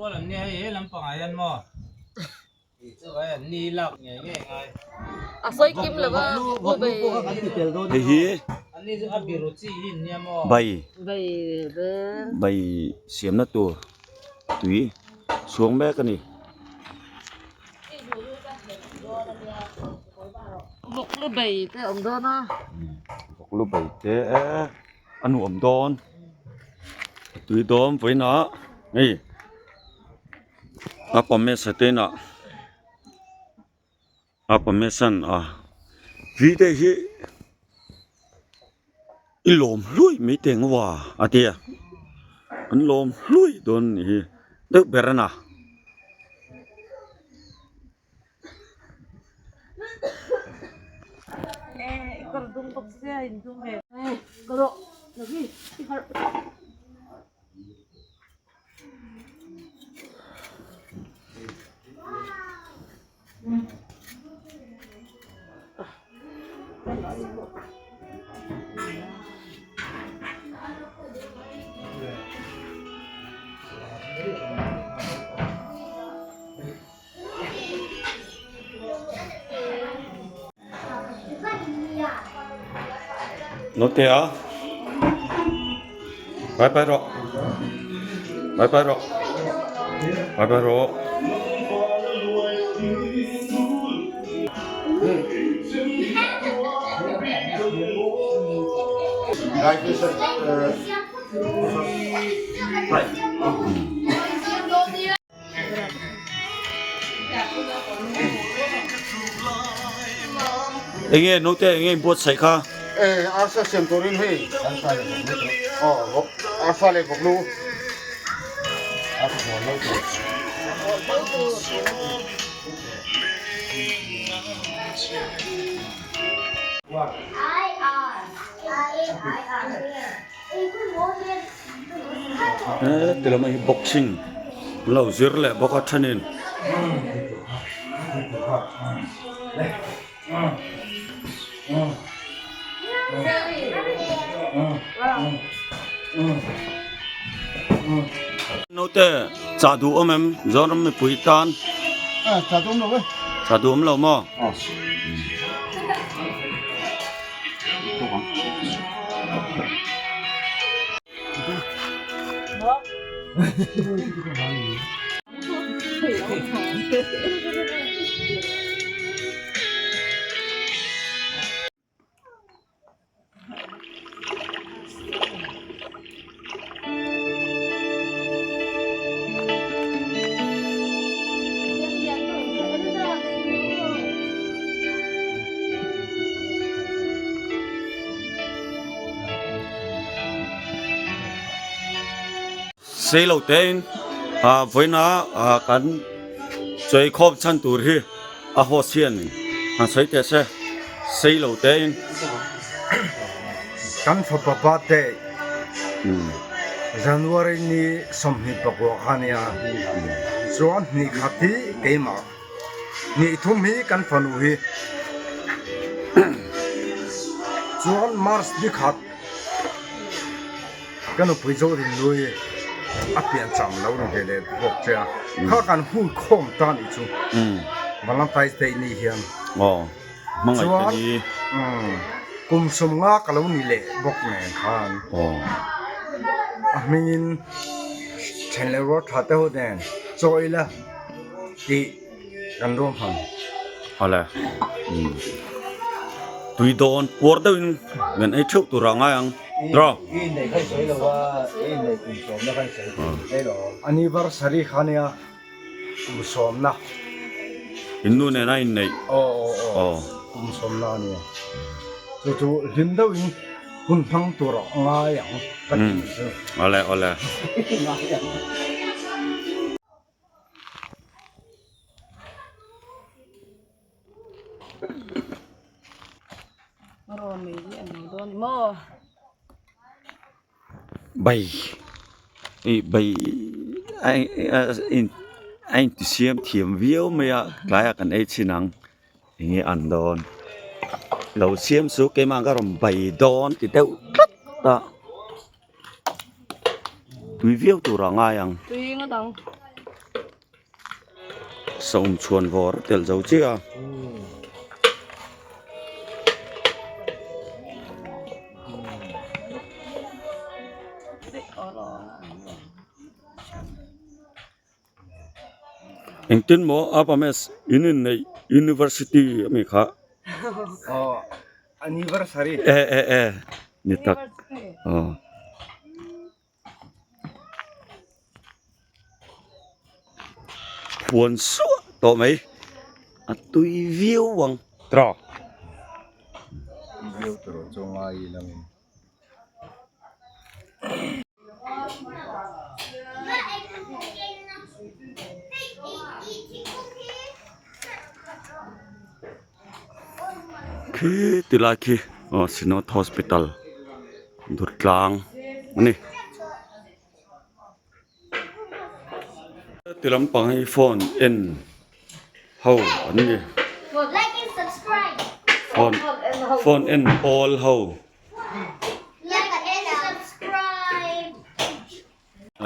Hei hi bai bai siamna tur tui chhuang mek a ni. Vawklu bai te a nuam dawn a tui dawn vawiinah hei. A pawmesa te inah a pawmesan a vi te hi i lawm hluai mai teng wa a ti a an lawm hluai dawn a nih hi deuh ber a na. Note a bye bye rawh bye bye rawh bye bye rawh. Enge naute enge in buatsaih kha? E arsa siam turin hei aw arsa leh vawklu He ti lamah hi boxing an lo zir leh bawk a thenin naute chah duh awm em Zoram mipui tan chah duh awm lo maw. Sei lo tein vawiina kan chawi khawm chhan tur hi a host hian han sawi teh se sei lo tein. Kan fapa birthday January ni 26 kha nia chuan hnih khat hi keimah. Nih thum hi kan fanu hi chuan March ni khat ka nupui Zorin nui a pian cham lo ni ve leh bawk che a, kha kan hun khawm ta nih chu Valentine's Day ni hian chuan kum sawmnga ka lo ni leh bawk nen khan a hmingin then leh rual tha te ho nen chaw ila. Tih kan ruam hman. Awle. Tui dawn puar deuhin kan ei theuh tur ah ngai ang. Draw. Anniversary kha nia kum sawmna. In nu nena in neih. Aw aw aw kum sawmna ania. Chu chu hlim deuhin hun hmang tur ah ngai ang ka ti chu. Awle awle. Bai ih bai a inti siam thiam viau mai a tlaiah kan ei chhin ang enge an dawn lo siam chu keimah ka rawn bai dawn ti deuh tlat a. Tui viau tur a ngai ang. Tui ngawt ang. Saum chhuan vawr a telh zo chiah a. Engtin maw Apames in inneih University ami kha? Aw anniversary. E e e ni tak aw. Phuan suah tawh mai a tui viau ang tawh. Tui viau tur chu ngai ila nge. Khi ti lai khi aw Synod Hospital Durtlang a ni. Ti lampang hi phone en ho an ni. Phone phone en pawl ho.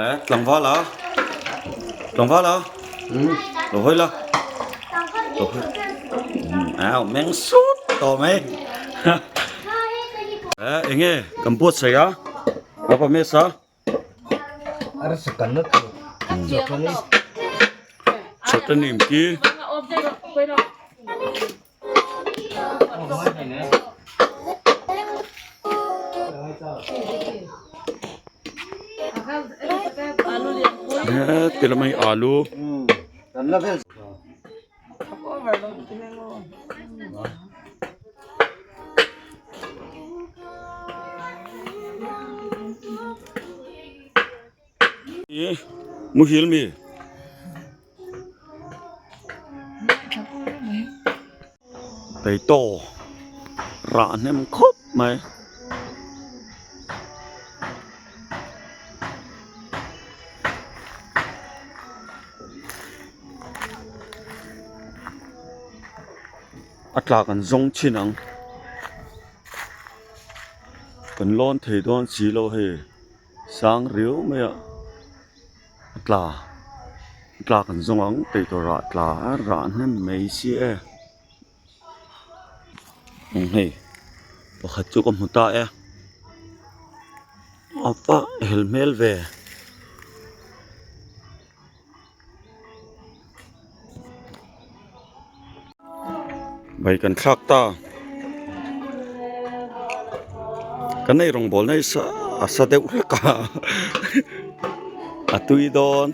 Eh tlangval a tlangval a lo hawi la lo hawi au meng sut tawh mai eh eng nge kan buatsaih a apa mesa chawhte nim ki. He ti lam hi alu muhil mi. Peitaw rah hnem khawp mai. A tla kan zawng chhin ang. Kan lawn thei dawn si lo hei sang riau mai a. A tla a tla kan zawng ang tih tur ah tla a rah hnem mai si e eng hei pakhat chu ka hmu ta e a va hel hmel ve. Bai kan thlak ta kan ei rawngbawl na hi a sa deuh hlek a a tui dawn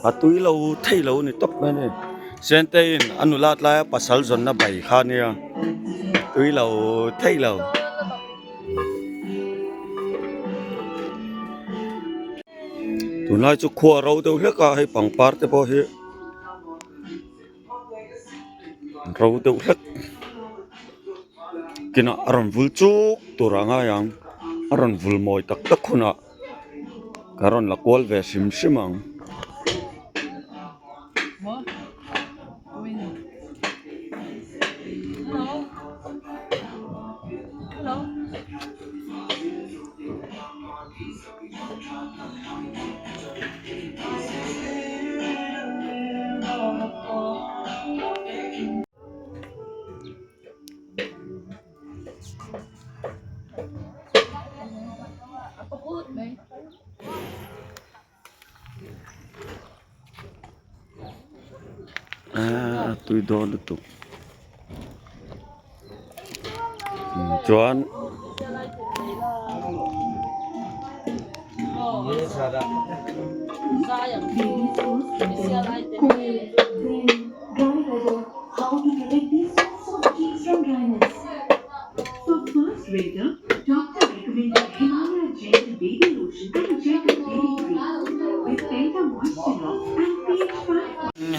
a tui lo thei lo a ni tawp mai a ni Senteiin a nula tlaia pasal zawnna bai kha a nia tui lo thei lo. Tunlai chu khua ro deuh hlek a hei pangpar te pawh hi ro deuh hlek kinah a rawn vul chuk tur a ngai ang a rawn vul mawi tak tak hunah ka rawn la kual ve hrim hrim ang. Aaa tui dawn lutuk chuan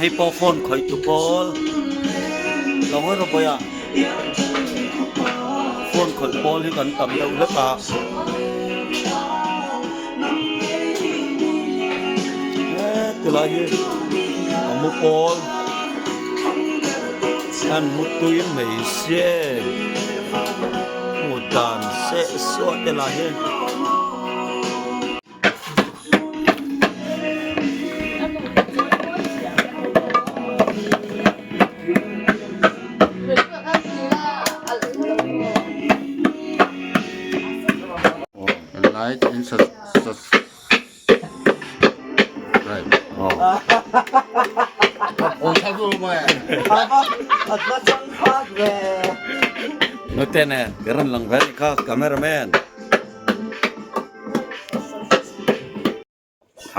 Hei pawh phone khawih tu pawl lo ngawi rawh bawiha phone khawih pawl hi kan tam deuh hlek a hetilai hi a mu pawl an mu tui mai sia hmu dan seh suah te lah hi. Nute nen ka rawn lang ve anih kha cameraman.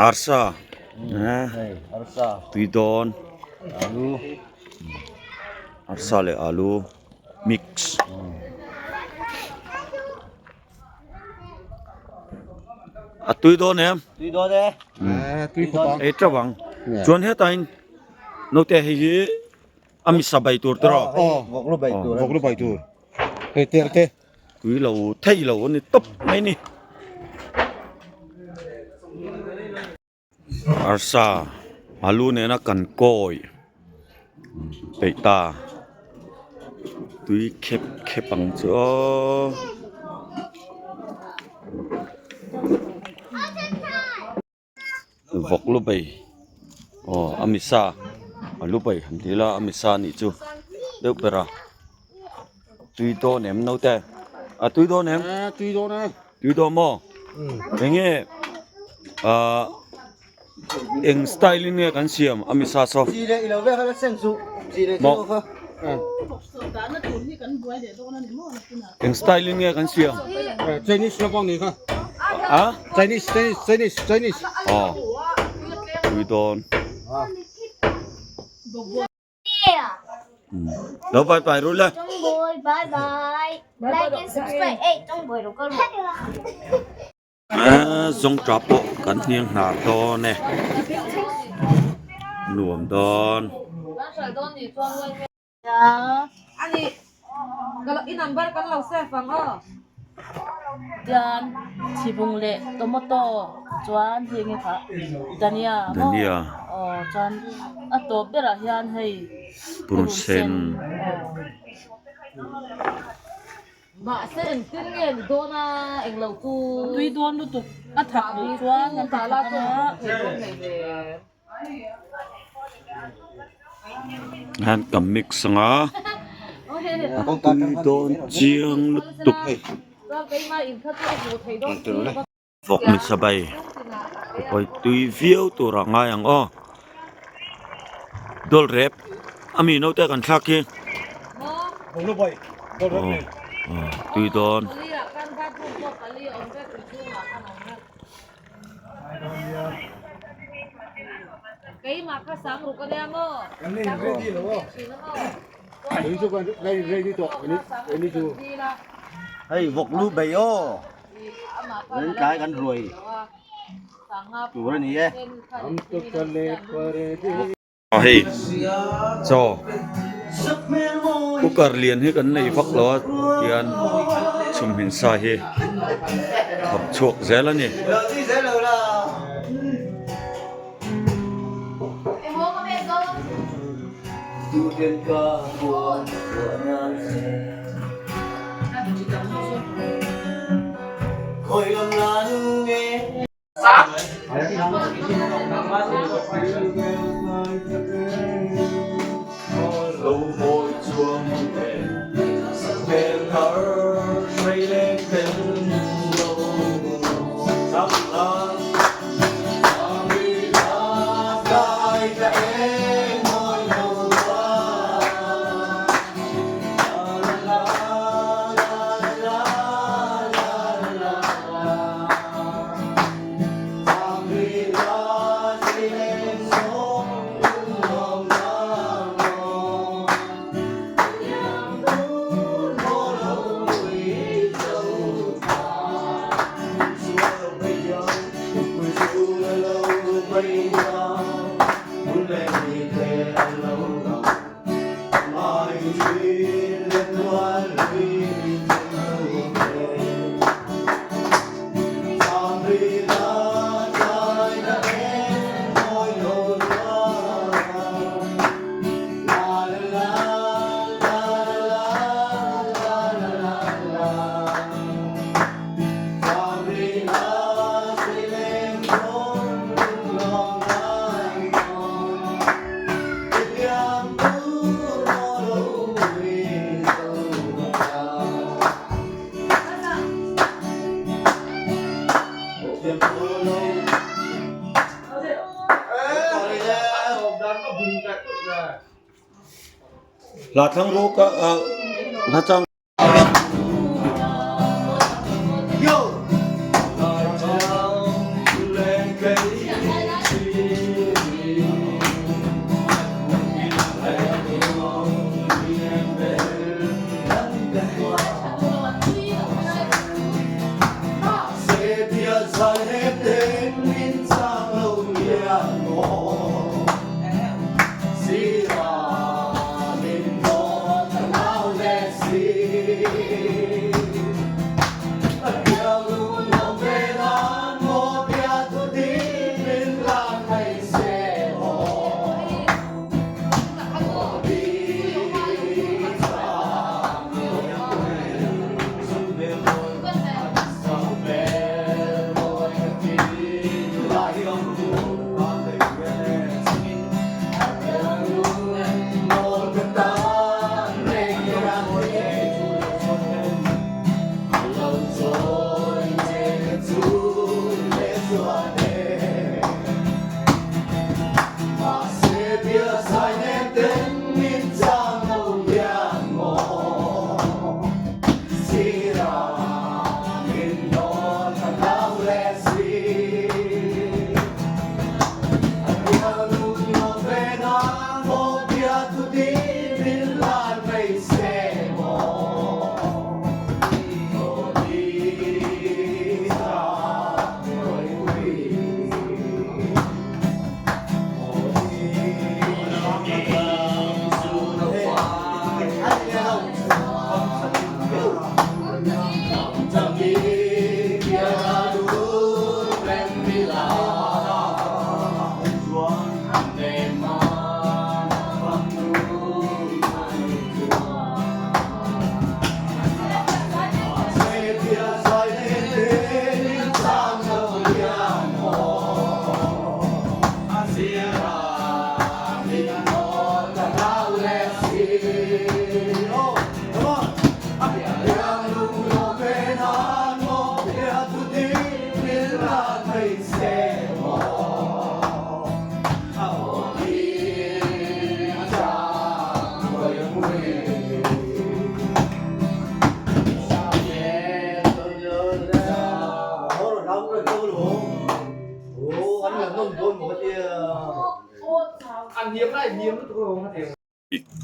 Arsa tui dawn arsa leh alu mix. A tui dawn em? Tui dawn e. Tui khawp ang. Ei teuh ang. Chuan hetah in naute hei hi a misa bai tur te rawh. Aw, vawk lu bai tur. Vawk lu bai tur. Hei tel te. Tui lo thei lo a ni tawp mai ni. Arsa alu nena kan kawi peih ta tui khep khep ang chu aw. Vawk lu bei aw a misa a lu bei han ti ila a misa a nih chu deuh ber a tui dawn em naute a tui dawn em tui dawn e tui dawn maw eng nge ah eng style in nge kan siam a misa saw maw eng style in nge kan siam Chinese lampang ni kha a Chinese Chinese Chinese Chinese aw tui dawn Lo bye bye ru le. Chongboy bye bye. Like and subscribe. Hey, Chongboy ro kal. Zawng tah pawh kan hniang hnar dawn e. Nuam dawn. Tian thibung leh tomato chuan heng hi kha dhania maw aw chuan a tawp berah hian hei purun sen aw. Mahse engtin nge ni dawn a englo chu. Tui dawn lutuk a thak duh chuan kan ti thak anga. Hian ka mix anga a tui dawn chiang lutuk. Vawk mi sabai kawi tui viau tur ah ngai ang aw dawl rep a mi naute kan thlak hi tui dawn. Hei vawk lu bei aw Rin tlai kan ruai tur a ni e. Hei chaw cooker lian hi kan nei vak lo a tihian chhumhmin sa hi thawk chhuak zel a ni. Hla thlang ru ka hla chang.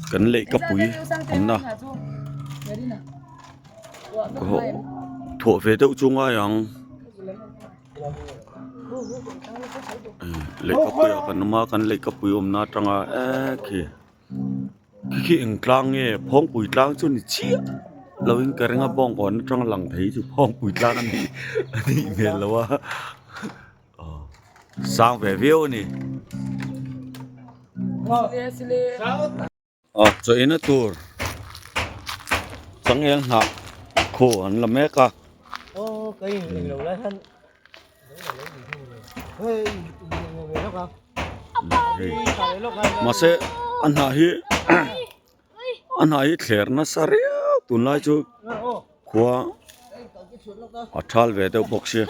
Kan lehkapui awmna thuah ve deuh chu ngai ang lehkapui ah kan awm a kan lehkapui awmna atanga eee khi khi khi eng tlang nge phawngpui tlang chu ni chiah lo in ka ring a bawngkawn atanga lang thei chu phawngpui tlang a nih a nih hmel lo a. Sang ve viau a ni. A chaw ina tur changel hnah khu an la mek a. Mahse a hnah hi a hnah hi thler nasa riau tunlai chu khua a thal ve deuh bawk sia.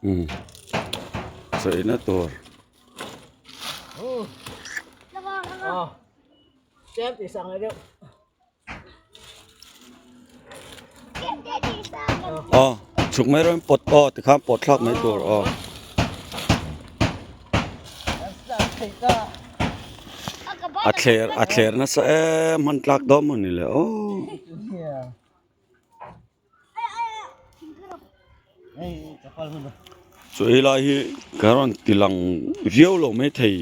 Umm chaw eina tur. Aw chhuk mai rawh in pawt aw tikhan pawt thlak mai tur aw. A thler a thler nasa em hman tlak dawn maw ni le aw. Chu ei lai hi ka rawn ti lang viau lo mai thei.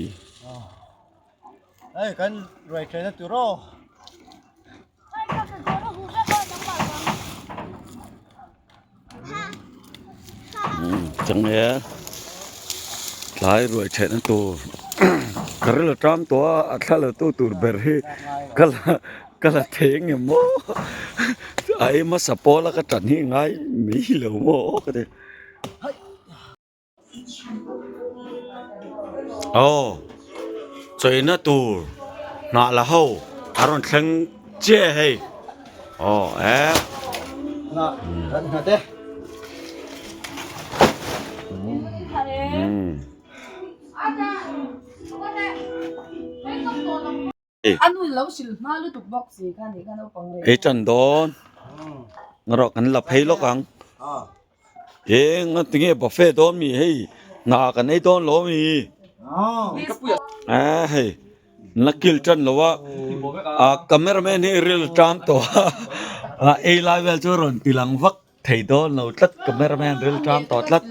Changel tlai ruai theihna tur ka ril a ṭam tawh a a thla la tu tur ber hi ka la ka la thei ang em aw a ei hmasa pawl a ka ṭan hi ngai mai lo maw aw ka ti aw chawina tur hnah la ho a rawn thleng chiah hei aw eh Ei tan dawn erawh kan la phei lawk ang eng a tinge buffet dawn mi hei hna kan ei dawn lo mi a hei la kil tan lo a a camera man hi ril tan tawh a a ei lai vel chu rawn ti lang vak thei dawn lo tlat camera man ril tan tawh tlat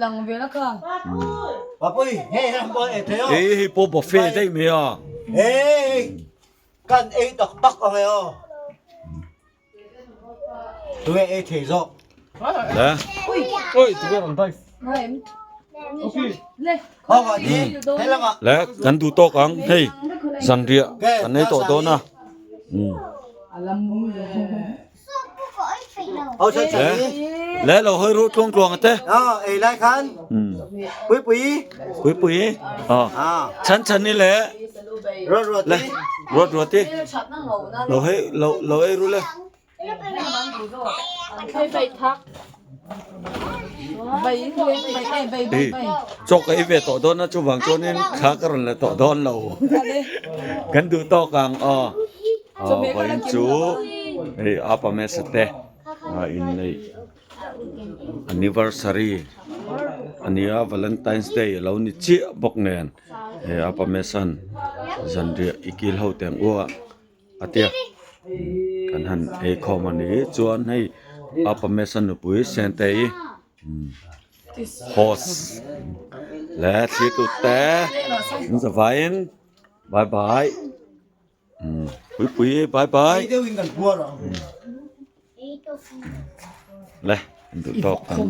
ei hei pawh buffet daih mai a. Kan ei tak tak ang e aw. Tunge ei thei zawk? Le. Oi, tunge rawn dive. Le, kan duh tawk ang hei zanriah kan ei tawh dawn a. Le, lo hawi ruh tluang tluang ate. Ei lai khan. Pui pui. Pui pui. Chan chan ni le. Ruat ruat Le, ruat ruat ti. Lo hei lo lo ei ru le. Ei, chaw ka ei ve tawh dawn a chuvang chuanin thla ka rawn la tawh dawn lo. Kan duh tawk ang aw. Aw vawiin chu hei apa mesa te a inneih anniversary a nia valentine's day a lo ni chiah bawk nen hei apa mesan zanriah i kil ho teng u a a tia kan han ei khawm a ni chuan hei apa mesa nupui sentei host leh thlir tute an zavaiin bye bye. Pui pui bye bye. Le an duh tawk ang.